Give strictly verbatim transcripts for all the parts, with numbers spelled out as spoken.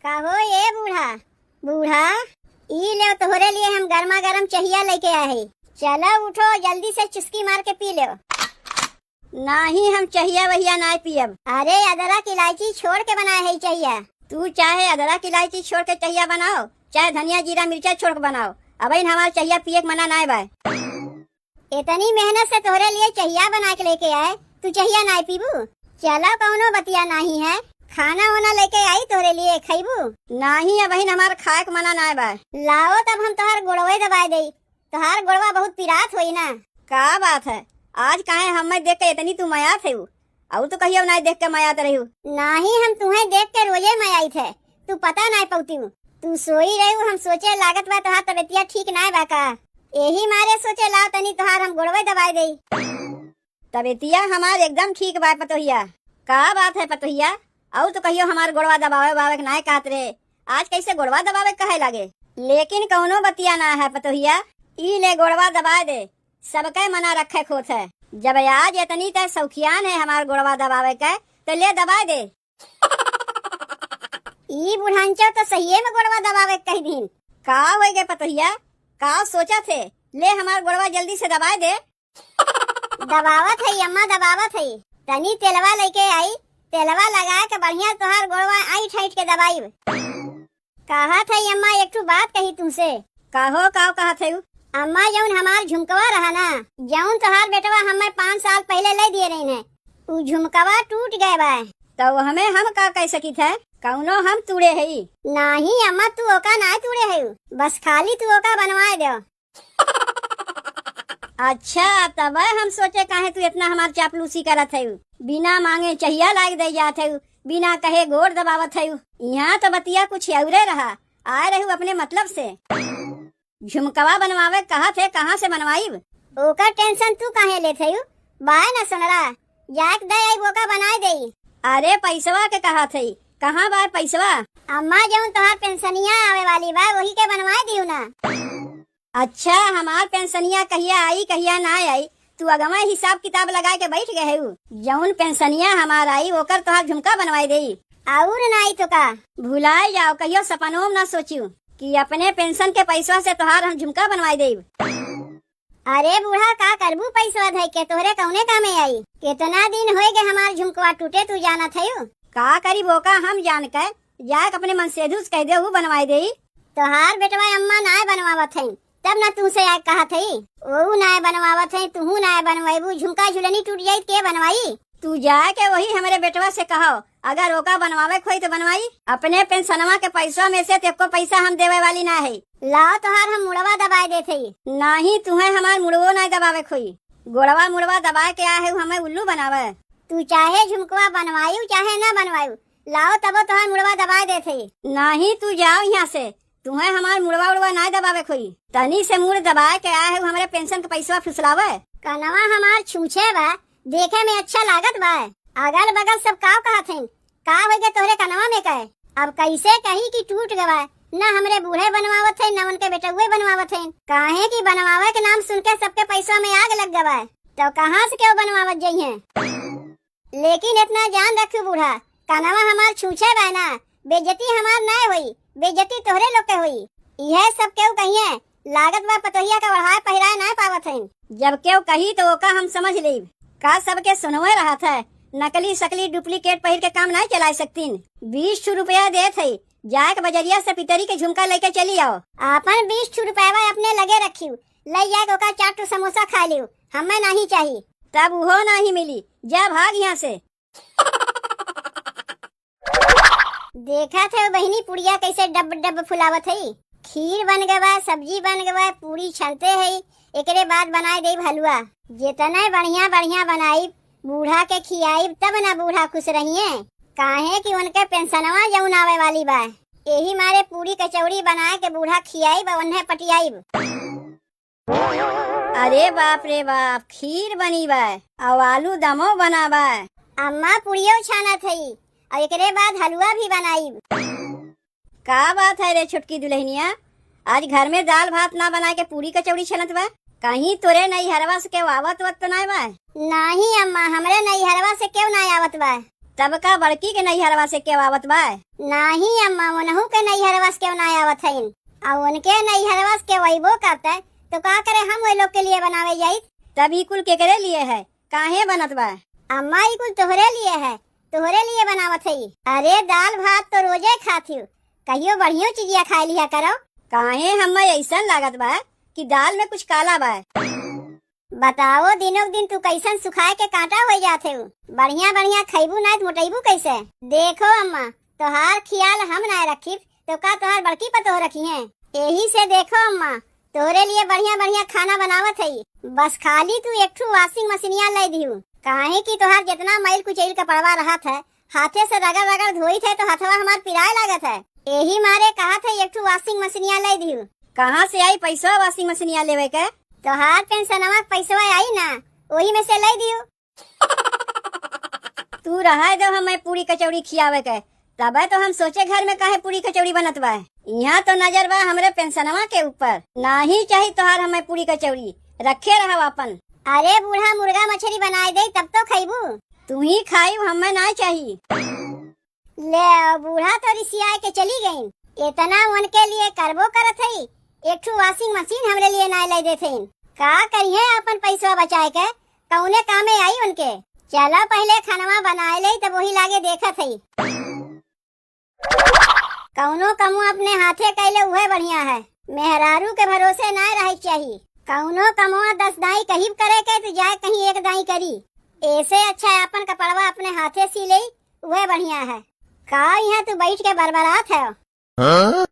कहो ए बूढ़ा, बूढ़ा, ई लेव तोहरे लिए हम गरमा गरम चहिया लइके आए हई। चलो उठो, जल्दी से चुस्की मार के पी लेव। नाही, हम चहिया वहिया नाय पियब। अरे, अदरक इलायची छोड़ के बनाए है चहिया। तू चाहे अदरक इलायची छोड़ के चहिया बनाओ, चाहे धनिया जीरा मिर्चा छोड़ के बनाओ, अबहिन हमार चहिया पिए के मना नाय बा। इतनी मेहनत से तोहरे लिए चहिया बना के लेके आए, तू चहिया नाय पीबू? चलो, कौनो बतिया नाही है, खाना वाना लेके आई तोहरे लिए, खइबू? नाही, अबहिन हमार खाए के मना नाय बा। लाओ, तब हम तोहार गोड़वे दबाए देई। तोहार गोड़वा बहुत पिरात होई ना। का बात है, आज काहे हमें देख के इतनी तू मयात है? अउ तो कहियो नाय देख के मयात रही। नाही, हम तुहें देख के रोजे मयाइत है, तू पता नाय पौती। तू सोई रही, हम सोचे लागत बा तोहार तबियतिया ठीक नाय बा का। यही मारे सोचे लाओ तनी तोहार हम गोड़वे दबाए देई। तबियतिया हमार एकदम ठीक बा पतोहिया। का बात है पतोहिया? अउ तो कहियो हमार गोड़वा दबावे बावे के नाय कहत रहे, आज कैसे गोड़वा दबावे के कहे लागे? लेकिन कौनो बतिया ना है पतोहिया, ई ले गोड़वा दबाए दे, सबके मना रखे खोत है। जब आज इतनी तय शौकियान है हमार गोड़वा दबावे के, तो ले दबाए दे। ई बुढ़ांचो तो सहिए में गोड़वा दबावे के कह दीन। का होई गे पतोहिया, का सोचत है? ले हमार गोड़वा जल्दी से दबाए दे। दबावत है अम्मा, दबावत है। तनी तेलवा लेके आई, तेलवा लगा के बढ़िया तोहार गोड़वा ऐंठ ऐंठ के दबाइब। कहत है अम्मा, एक ठू बात कही तुमसे। कहो, का कहत है? अम्मा, जौन हमार झुमकवा रहा ना, जौन तोहार बेटवा हमें पाँच साल पहले ले दिए रही ने, उ झुमकवा टूट गए बा। तो हमें हम का कह सकित है? कौनो हम तूड़े है? नाही अम्मा, तू ओका ना तूड़े है, बस खाली तू ओका बनवाए दो। अच्छा, तब हम सोचे काहे तू इतना हमार चापलूसी करत है, बिना मांगे चहिया लाग दे जात है, बिना कहे गोड़ दबावत है। यहाँ तो बतिया कुछ औरे रहा, आए रहू अपने मतलब से। झुमकवा बनवावे कहत है, कहाँ से बनवाइब? ओकर टेंशन तू काहे लेत है? बाय ना सोनरा, जाके दे आई, ओका बनाए देई। अरे पैसवा के कहत है, कहाँ बाय पैसवा? अम्मा, जौन तोहार पेंशनिया आवे वाली बा, वही के बनवाए दियो ना। अच्छा, हमार पेंशनिया कहिया आई, कहिया ना आई, तू अगवा हिसाब किताब लगा के बैठ गए हऊ। जौन पेंशनिया हमार आई, ओकर तोहार झुमका बनवाई देई। और नाई तो का? भुलाए जाओ, कहियो सपनों में ना सोचियो कि अपने पेंशन के पैसवा से तोहार हम झुमका बनवाई देब। अरे बूढ़ा, का करबू पैसवा धई के, तोहरे कौने कामे आई? कितना दिन होए गए हमार झुमकवा टूटे, तू जानत हयू? का करी बोका हम जान के, जाके अपने मनसेधू से कह दे, ऊ बनवाई देई। तोहार बेटवा अम्मा नाय बनवावत हईन, तब ना तुमसे आए कहत हई। ओऊ नाय बनवावत हई, तुहू नाय बनवाइबू, झुमका झुलनी टूट जाई, के बनवाई? तू जाके वही हमरे बेटवा से कहो, अगर ओका बनवावे के होई तो बनवाई। अपने पेंशनवा के पैसवा में से तो एको पैसा हम देवे वाली ना है। लाओ, तोहार हम मुड़वा दबाए देत हई। नाही, तुहे हमार मुड़वो नाय दबावे के होई। गोड़वा मुड़वा दबाए के आए है, हमें उल्लू बनावे। तू चाहे झुमकवा बनवायू, चाहे ना बनवायू, लाओ, तबो तोहार मुड़वा दबाए देत हई। नाही, तू जाओ यहाँ से, तुहे हमार मुड़वा उड़वा नाय दबावे के होई। तनी से मुड़ दबाए के आए है, हमरे पेंशन के पैसवा फुसलावे। कनवा हमार छूछे बा, देखे में अच्छा लागत बा। अगल बगल सब काव कहत हईन, का होई गे तोहरे कनवा में के? अब कैसे कही कि टूट गवा, न हमरे बूढ़े बनवावत हईन, न उनके बेटउए बनवावत हईन। काहे कि बनवावे के नाम सुन के सबके पैसवा में आग लग गवा, तो कहाँ से केहू बनवावत जइहें? लेकिन इतना जान रखियो बूढ़ा, कनवा हमार छूछे बा ना, बेइज्जती हमार नाय होई, बेइज्जती तोहरे लोग के होई। इहे सब केहू कहिए, लागत बा पतोहिया का ओढ़ाए पहिराए नाय पावत हईन। जब केहू कही तो ओका हम समझ लेब। का सबके सुनवे रहत है, नकली सकली duplicate पहिर के काम नाय चलाए सकतीन। बीस ठू रुपया देत हई, जाए के बजरिया से पितरी के झुमका लेके चली आओ। आपन बीस ठू रुपयवा अपने लगे रखियो, ले जाए के ओका चार ठू समोसा खा लियो, हमें नाही चाही। तब उहो नाही मिली, जा भाग यहाँ से। देखत है बहिनी, पुड़िया कैसे डब डब फुलावत है। खीर बन गवा, सब्जी बन गवा, पूरी छनते है, एकरे बाद बनाए देब हलवा। जितने बढ़िया बढ़िया बनाइब, बूढ़ा के खियाइब, तब ना बूढ़ा खुश रहिए, काहे कि उनके पेंशनवा जौन आवे वाली बा, यही मारे पूरी कचौड़ी बनाए के बूढ़ा खियाइब, उन्हें पटियाइब। अरे बाप रे बाप, खीर बनी बा, अउ आलू दमो बना बा। अम्मा पुड़ियो छानत हई, अउ एकरे बाद हलवा भी बनाई। का बात है रे छोटकी दुल्हनिया, आज घर में दाल भात ना बना के पूरी कचौड़ी छनत बा? कहीं तोरे नैहरवा से केहू आवत वत तो नाय बा? नाही अम्मा, हमरे नैहरवा से केहू नाय आवत बा। तब का बड़की के नैहरवा से केहू आवत बा? नाही अम्मा, उनहू के नैहरवा से केहू ना आवत हइन। आ उनके नैहरवा से केहू अइबो करते, तो का करे हम वही लोग के लिए बनावे जाइत? तब ई कुल केकरे लिए है? काहे बनत बा? अम्मा, ई कुल तोहरे लिए है, तोहरे लिए बनावत हई। अरे, दाल भात तो रोजे खात हियो, कहियो बढ़ियो चीजिया खाए लिया करो। काहे हम्मे अइसन लागत बा कि दाल में कुछ काला बा? बताओ, दिनों दिन तू कइसन सुखाए के कांटा होइ जात हेउ। बढ़िया बढ़िया खइबू नाहीं त मोटइबू कइसे? देखो अम्मा, तोहार खियाल हम नाहीं रखिब, तो का तोहार बड़की पतोह रखिहें? एही से देखो अम्मा, तोहरे लिए बढ़िया बढ़िया खाना बनावत हई। बस खाली तू एक ठू washing मशीनिया लइ दिहू, काहे कि तोहार जेतना मइल कुचइल कपड़वा रहत है, हाथे से रगड़ रगड़ धोइत है तो हथवा हमार पिराए लागत है। एही मारे कहत है एक ठू washing मशीनिया लइ दिहू। कहाँ से आई पैसवा washing मशीनिया लेवे के? तोहार पेंशनवा के पैसवा आई ना, ओही में से लइ दिहू। तू रहे दो हमें पूरी कचौड़ी खियावे के, तबे तो हम सोचे घर में काहे पूरी कचौड़ी बनत बा। इहाँ तो नजर बा हमरे पेंशनवा के ऊपर। नाही चाही तोहार हमें पूरी कचौड़ी, रखे रहो अपन। अरे बूढ़ा, मुर्गा मछरी बनाए दे तब तो खइबू। तू ही खाई, हमें ना चाही। ले, बूढ़ा तो रिसियाए के चली गईन। इतना उनके लिए करबो करत हई, एक ठू washing machine हमरे लिए नाय लाई देत हईन। का करिहे अपन पैसवा बचाए के, कौने कामे आई उनके? चलो पहिले खानवा बनाए ले, तब वही लागे देखत हई। कौनो कमवा अपने हाथे कैले उहे बढ़िया है। मेहरारू के भरोसे नाय रहे के चाही। कौनो कमवा दस दाई कहिब करे के, तो जाए कहीं एक दाई करी। ऐसे अच्छा है अपन कपड़वा अपने हाथे सी ले, उहे बढ़िया है। का यहाँ तू बैठ के बरबरात है? हाँ?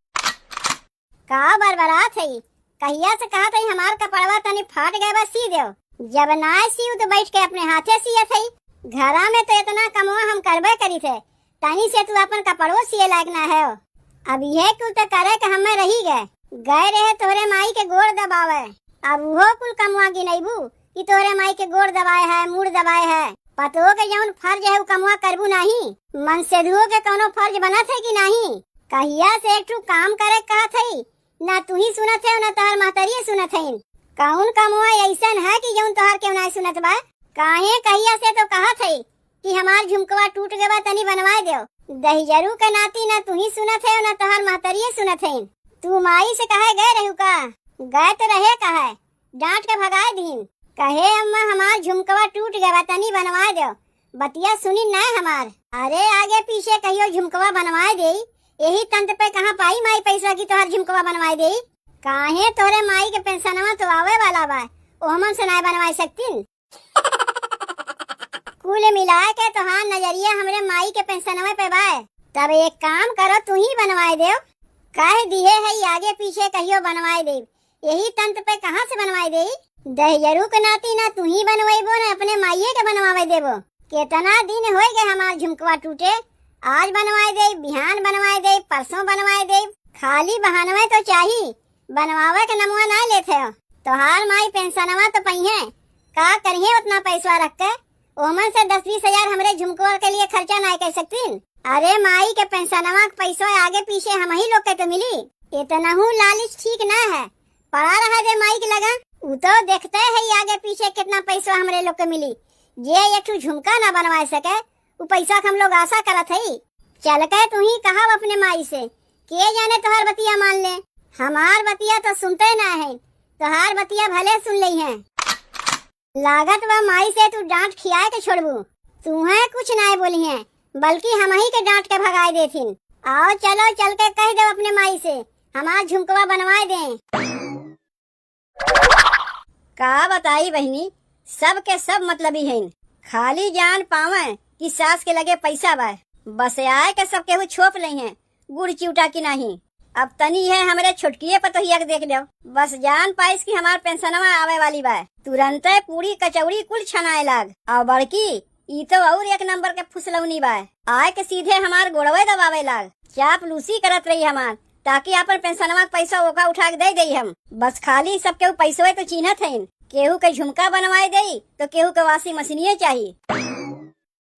का बरबरात है? कहिया से कहत हई हमार कपड़वा तनी फाट गए बा, सी देव। जब नाय सीव तो बैठ के अपने हाथे सियत हई। घरा में तो इतना कमवा हम करबे करी थे, तनी से तू अपन कपड़वो सिए लायक ना है। अब यह कुल तो करे के हमें रही गए, गए रहे तोहरे माई के गोड़ दबावे। अब उहो कुल कमवा गिनैबू कि तोहरे माई के गोड़ दबाए है, मूड़ दबाए है। पतोह के जौन फर्ज है उ कमवा करबू नाही? मनसेधुओ के कौनो फर्ज बनत है कि नाही? कहिया से एक ठू काम करे कहत हई, ना तू ही सुनत है, ना तोहर महतरिये सुनत हईन। कौन कमवा अइसन है कि जौन तोहर केहू नाय सुनत बा? काहे कहिया से तो कहत है कि हमार झुमकवा टूट गवा, तनी बनवाए देव। दहिजरू के नाती ना तू ही सुनत है, ना तोहर महतरिये सुनत हईन। तू माई से कहे गए रहू का? गए तो रहे कहे, डांट के भगाए दीन। कहे, "अम्मा, हमार झुमकवा टूट गवा, तनी बनवाए देव।" बतिया सुनी ना हमार। अरे, आगे पीछे कहियो झुमकवा बनवाए देई, यही तंत पे कहाँ पाई माई पैसा की तोहर झुमकवा बनवाए देई? काहे, तोहरे माई के पेंशनवा तो आवे वाला बा, ओहमन से नाय बनवाए सकतीन। कुल मिला के तोहार नजरिया हमरे माई के पेंशनवे पे बा। तब एक काम करो, तू ही बनवाए देव। कह दिहे है आगे पीछे कहियो बनवाए देव, यही तंत पे कहाँ से बनवाए देई? दहिजरू के नाती ना तू ही बनवाइबो, ना अपने माइये के बनवावे देबो। केतना दिन होई गए हमार झुमकवा टूटे, आज बनवाए देब, बिहान बनवाए देब, परसों बनवाए देब। खाली बहानवे तो चाही, बनवावे के नमवा ना लेत है। तोहार माई पेंशनवा तो पइहे, का करिहे उतना पैसवा रख के? ओमन से दस बीस हजार हमरे झुमकवा के लिए खर्चा ना कर सकतीन? अरे माई के पेंशनवा के पैसवा आगे पीछे हमही लोग के तो मिली। इतनहू लालच ठीक ना है, पड़ा रहा दे माई के लगा। उ तो देखते है आगे पीछे कितना पैसवा हमरे लोग के मिली। जे एक ठू झुमका ना बनवा सके, उ पैसा के हम लोग आशा करत हई। चल के तू ही कहब अपने माई से, के जाने तोहार बतिया मान ले। हमार बतिया तो सुनते ना है, तोहार बतिया भले सुन लेइहें। लागत बा माई से तू डांट खियाए के छोड़बू। तूहे कुछ नाय बोलिहें, बल्कि हमही के डांट के भगाए देथिन। आओ चलो चल के कह दो अपने माई से, हमार झुमकवा बनवाए दें। का बताई बहिनी, सब के सब मतलबी हईन। खाली जान पावे कि सास के लगे पैसा बा, बस आए के सब केहू छोप लेइहें, गुड़ चिउटा की नाही। अब तनी है हमरे छोटकिए पतोहिया के देख लेव, बस जान पाइस कि हमार पेंशनवा आवे वाली बा, तुरंते पूरी कचौड़ी कुल छनाए लाग। और बड़की, ई तो और एक नंबर के फुसलौनी बा, आए के सीधे हमार गोड़वे दबावे लाग, चापलूसी करत रही हमार, ताकि आपन पेंशनवा के पैसा ओका उठा के दे देई हम। बस खाली सब केहू पैसवे तो चीन्हत हईन, केहू के झुमका बनवाए देई तो केहू के washing मशीनिये चाही।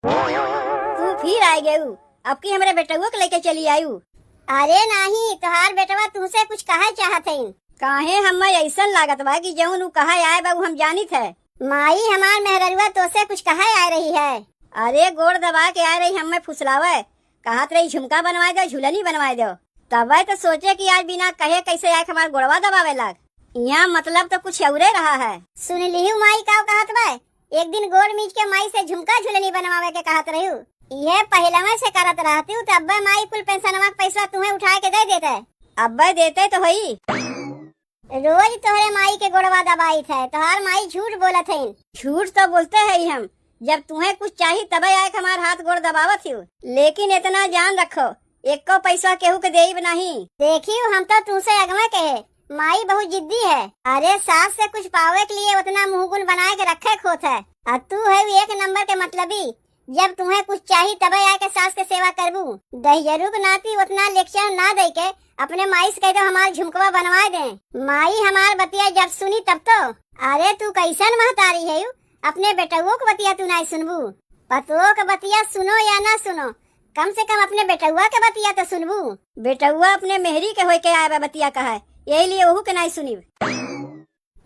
तू फिर आए गेऊ, अब की हमरे बेटउआ के लेके चली आयु। अरे नाही, तोहार बेटवा तुमसे कुछ कहे चाहत हईन। काहे हमें ऐसन लागत बा कि जौन उ कहे आए बा उ हम जानित है। माई, हमार मेहररुआ तोसे कुछ कहे आए रही है। अरे गोड़ दबा के आए रही हमें फुसलावे, कहत रही झुमका बनवाए दो, झुलनी बनवाए दो। तबे तो सोचे कि आज बिना कहे कैसे आए हमार गोड़वा दबावे लाग। यहाँ मतलब तो कुछ औरे रहा है। सुन लिहू माई का कहत बा, एक दिन गोड़ मीज के माई से झुमका झुलनी बनवावे के कहत रहू। इहे पहिलवे से करत रहती हूँ, तब्बे माई कुल पेंशनवा के पैसा तुम्हें उठा के दे देते। अब्बे देते तो होई। रोज तोहरे माई के गोड़वा दबाइत है, तोहार माई झूठ बोलत है। झूठ तो बोलते है हम, जब तुम्हें कुछ चाही तबे आए के हमार हाथ गोड़ दबावत हो, लेकिन इतना जान रखो, एको पैसा केहू के देब नहीं। देखियो, हम तो तुमसे अगवा कहे, माई बहुत जिद्दी है। अरे सास से कुछ पावे के लिए उतना मुंहगुन बनाए के रखे खोत है, और तू है एक नंबर के मतलबी। जब तुम्हें कुछ चाही तबे आके सास के सेवा करबू। दहिजरू के नाती उतना लेक्चर ना दे के अपने माई से कह दो हमार झुमकवा बनवा दे। माई हमार बतिया जब सुनी तब तो। अरे तू कैसन महतारी है यू? अपने बेटउओ के बतिया तू नहीं सुनबू, पतोह के बतिया सुनो या ना सुनो, कम से कम अपने बेटउआ के बतिया तो सुनबू। बेटउआ अपने मेहरी के होय के आए बा बतिया कहा, यही लिए ओहू के नहीं सुनी।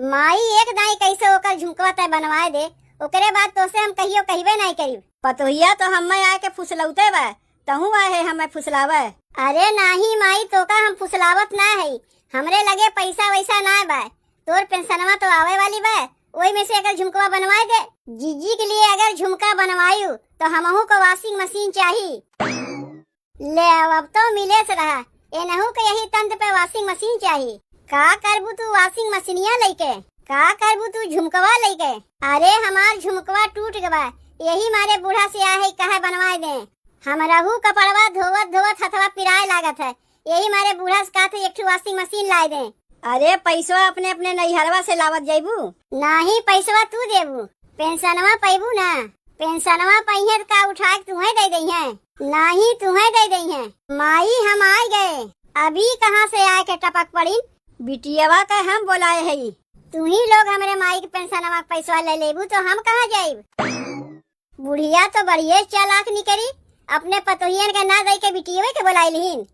माई एक दाई कैसे ओकर झुमकवा तय बनवाए दे, ओकरे बाद तोसे हम कहियो कहबे नहीं करीब। पतोहिया तो हमें आए के फुसलौते बा, तहूँ आए है हमें फुसलावे। अरे नाही माई, तोका हम फुसलावत ना है, हमरे लगे पैसा वैसा ना बा, तोर पेंशनवा तो आवे वाली बा, ओई में से अगर झुमकवा बनवाए दे। जीजी के लिए अगर झुमका बनवायू तो हमहू को वॉशिंग मशीन चाही। ले अब, अब तो मिले से रहा, एनहू के यही तंत पे वॉशिंग मशीन चाही। का करबू तू वॉशिंग मशीनिया लइके? का करबू तू झुमकवा लइके? अरे हमार झुमकवा टूट गवा, यही मारे बूढ़ा से आए है कहे बनवाए दे। हमरहू कपड़वा धोवत धोवत हथवा पिराए लागत है, यही मारे बूढ़ा से कहत है एक ठो वॉशिंग मशीन लाए दे। अरे पैसवा अपने अपने नैहरवा से लावत जइबू। नाही पैसवा तू देबू, पेंशनवा पैबू ना। पेंशनवा पइहे त का उठाए के तुहें दे दइहें? नाही तुहें दे दइहें। माई हम आए गए, अभी कहाँ से आए के टपक पड़िन? बिटियवा के हम बोलाए हई। तू ही लोग हमरे माई के पेंशनवा के पैसवा ले लेबू तो हम कहाँ जाइब? बुढ़िया तो बढ़िए चालाक निकरी, अपने पतोहियन के ना दे के बिटियवे के बोलाए लिहिन।